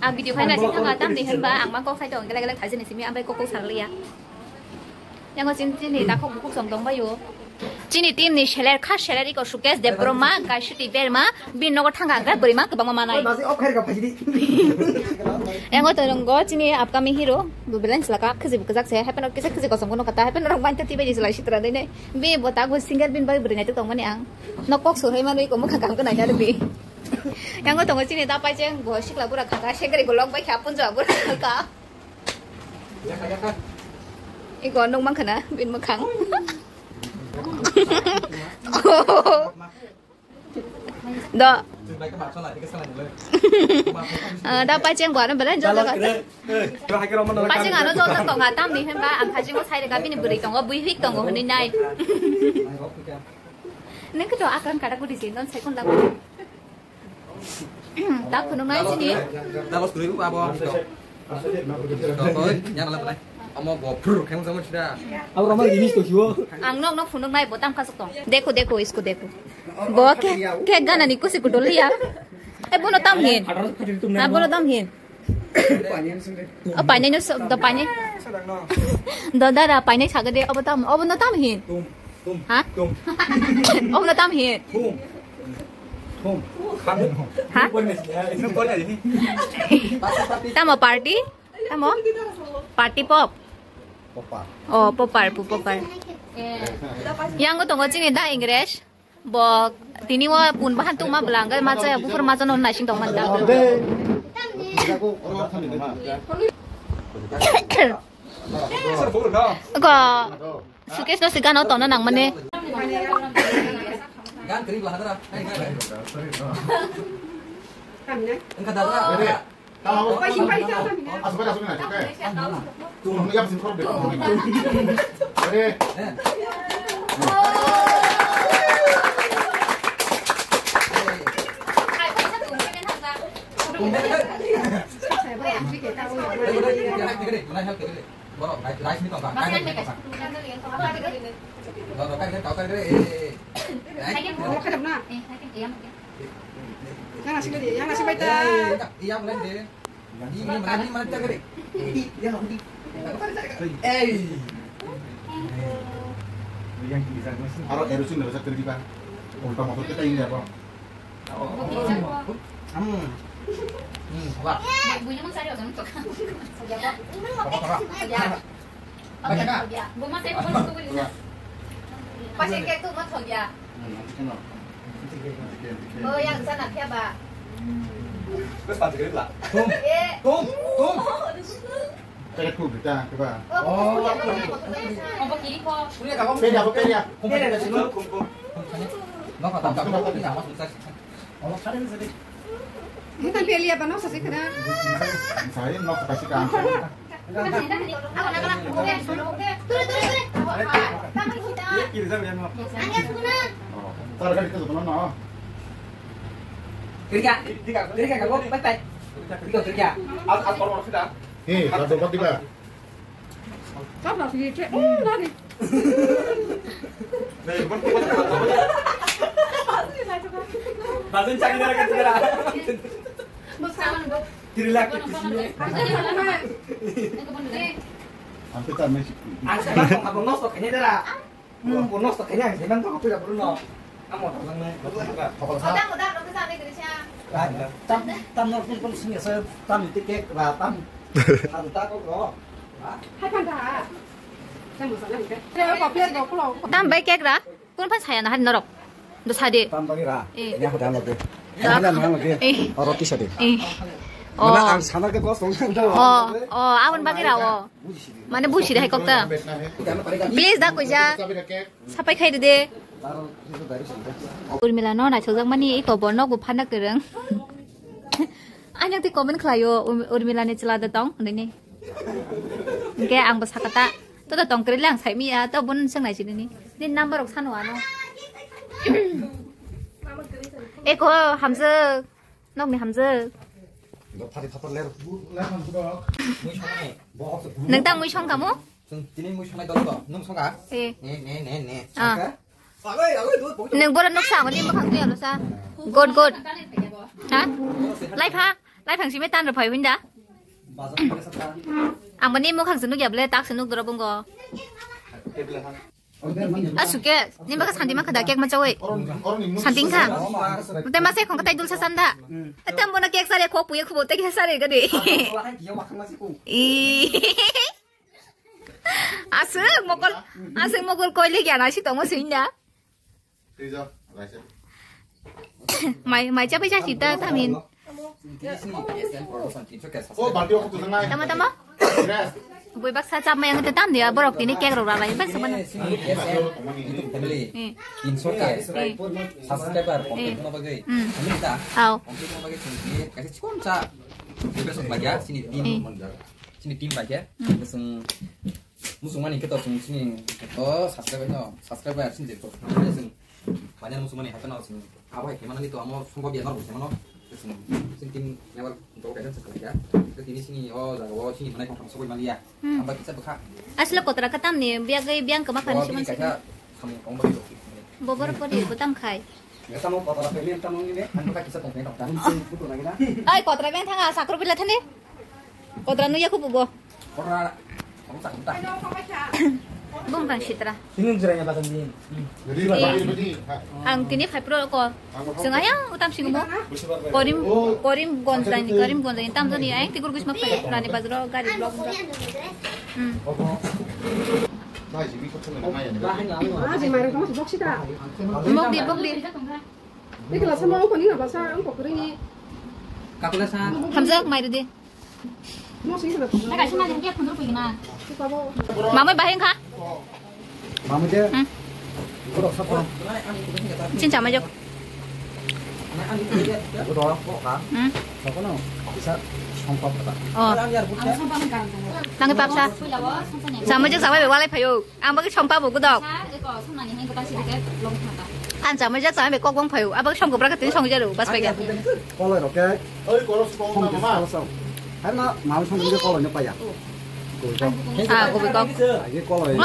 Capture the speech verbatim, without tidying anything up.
Ang video khai na sing thanga tamni hwnba ang ma kok khai tong gele gele thaisini simi ambai kok kok sarliya. Yango chin chini takhok bukhuk song tong bayo. Chini team ni seler khas seler iko Sukesh Debbarma, Kaishuti Berma, bin nogo thanga ang khe bwrwi ma kwbangma manai. Oi, masi off khai rwkha phaidi. Yango to nongo chini upcoming hero, bu balance laka khiji bu kwjak se, happen kisa khiji kosong kono kata, happen rok bain ta tibai jisla sitra dei ne. Bi bo ta bu singer bin bai bwrwi nai tong mani ang. No kok sur hai manwi ko mukha kam ko nai na bi. Yango tongo chini da pai cheng bo sikla bura khaka, sekri bo lok bai kha punja bura khaka. Iko nung mang khana bin mukhang. Do. Ah, da pacheng gua na bela jol jol. Pacheng ano jol jol tonga tamni hemba ang pacheng sai rega bini bwrwi tongo, bui hik tongo hwnwi nai. Neng kito akran kada kudi si non sai kon da. Tak phunuk nai sini. Dalos kuri abo. Oi, nyala lai. Amo bo phur kheng sama sida. Abo rama gini to hiwo. Ang nok nok phunuk nai bo tam kasuk tong. Dekho, dekho, isko dekho. Bo ke, ke gana ni kusi kudol ya. Eh, bono tam hin. Ah, bono tam hin. Oh, paine no so, do paine. Do dara paine sagade, obo tam, obo no tam hin. Ha? Obo no tam hin. Ha? Tamo party? Tamo? Party pop. Oh, popar, pu popar. Yang tongo chini da Ingres. Bo tini o pun bahan tuma belangga macha ya buphur macha no naising tong manta. Ko Sukesh no sigano tona nang mane. Gan kering lah dara. Engka dara. Asal pada asal nak, oke. Tum, yang sini kau deh. Oke. Borok rice ni tongkha. Borok kai kai kai kai. Yang nasi beri, yang nasi baita. Iya mulai deh. Ini mana ini mana cakar deh. Iya. Aro erusin nggak usah kerja, Pak. Udah motor kita ini apa? Hmm. Hmm, wah. Apa cakap? Pasal kayak tu mah thok ya. Hmm, nanti kena. Nanti kena, nanti kena. Oh, yang sana siapa? Terus pasal kerja lah. Tum, tum, tum. Kayak tu kita, coba. Oh, apa kiri kok? Punya kamu? Beda, apa beda? Beda, beda. Nokha tam tam ni nama susah sih. Bukan pilih apa noksa sih kena? Saya noksa kasih kan. Kiri jam ya no. Tar kan itu sebenarnya no. Kiri ka, kiri ka, kiri ka, kiri ka, bye bye. Kiri ka, kiri ka. Al al kor kor kita. Hei, satu empat tiga. Bazin cakri dara kan dara. Three lakh fifty sini. Hampir tak masih. Asal abang nos to kene dara. Hmm, bono to kene ang semen to kuya bruno. Amo to nang. Tam, tam no pun pun sini saya tam itu kek lah tam. Ada tak kok. Hai panda. Tam bai kek ra? Kun phan saya na hari norok. Do sadi. Tam bagi ra. Eh. Ya udah lagi. Ya udah lagi. Eh. Oro ti sadi. Eh. Mana ang sana ke kosong. Oh, oh, abon bagi ra o. Mane busi de hai kok ta. Please da kuja. Sapai khai de. Urmila no naisok jak mani iko bo nogo phana kwrwng. Anyang twi comment khlaio, Ur-, Urmila ni chwla da tong, hwnwi ni. Hwnkhe ang bo sakha ta, to da tong kwrwi le ang sai miya, to bo nwng swng nai sini ni. Ni number rok sano ano. Eko hamjwk, nokni hamjwk. Nwng tang mui song kamo? Chwng tini mui songnai dol to, nwng songkha? Eh. Ne, ne, ne, ne. Ah. Songkha? Nwng boro nuksa, ani mwkhang twi alo sa. Good, good. Ha? Lai pha? Lai phang simi tan rw phai hunda. Ang bani mukhang se nukya ble tak se nuk doro bungo. Asu ke, ni baka santi ma khada kek ma chawi. Santi kha. Mate ma se khong katai dul sa sanda. Ate ambo na kek sare khok puye khubo te kek sare gade. I. Aswk mokol, aswk mokol koi le gyan asi tongo sinda. Mai, mai chapai chasi ta tamin. Tama, tama. Bui baksa chap mai ang te tam dia borok tini kek rok ralai bas mana. Family. Hmm. Tinsho K. Hmm. Subscriber complete no bagwi. Hmm. Family ta. Au. Complete no bagwi sini kaisa chikon cha. Bui baksa bagya sini team. Hmm. Sini team bai khe, hmm, chwng muchungmani khe to chwng chini to subscribe no, subscribe bai chini to. Chwng manya muchungmani hai phano chwng abo hai khe manani to amo songkok ya norok khe mano. Chwng chini team member to kaisa chwng khlai kha. Tini chini o jaga o chini manai kontong sokoi maliya. Hmm. Amba kisa bwkha. Asle kotra ka tamni biagai biang kama khani. O, siman bini kaisa samung tong bai. Bobor pori butam khai. Ai, kotra beng thanga, sakro pila thani. Kotra nuya kubu bo. Bung kang sitra. Ang tini phai pro ko. Sengaya utam singumo. Korim, Korim gonjani, Korim gonjani tam jani ayang tikur gusma phai rani bazaro gari blok. Hmm. Bok di, bok di. Hamjak mai rudi. Mamai bahai wngkha? Mamai de. Hmm. Borok sa phone. Chin chamai jok. Borok kok ha. Hmm. Sokono kisa songkok kata. Oh. Nangni papsa. Chamai jok chamai be walai phayo. Ang bagwi sompa bo gudok. Ang chamai jak chamai kok bang phaio. Abag som gobra katini song jalo bas paiga. Koloi rok ke. Oi, koloi song na mama. Hai na, mau song gobra koloi no paya. Ah, gobra kok. Agi koloi.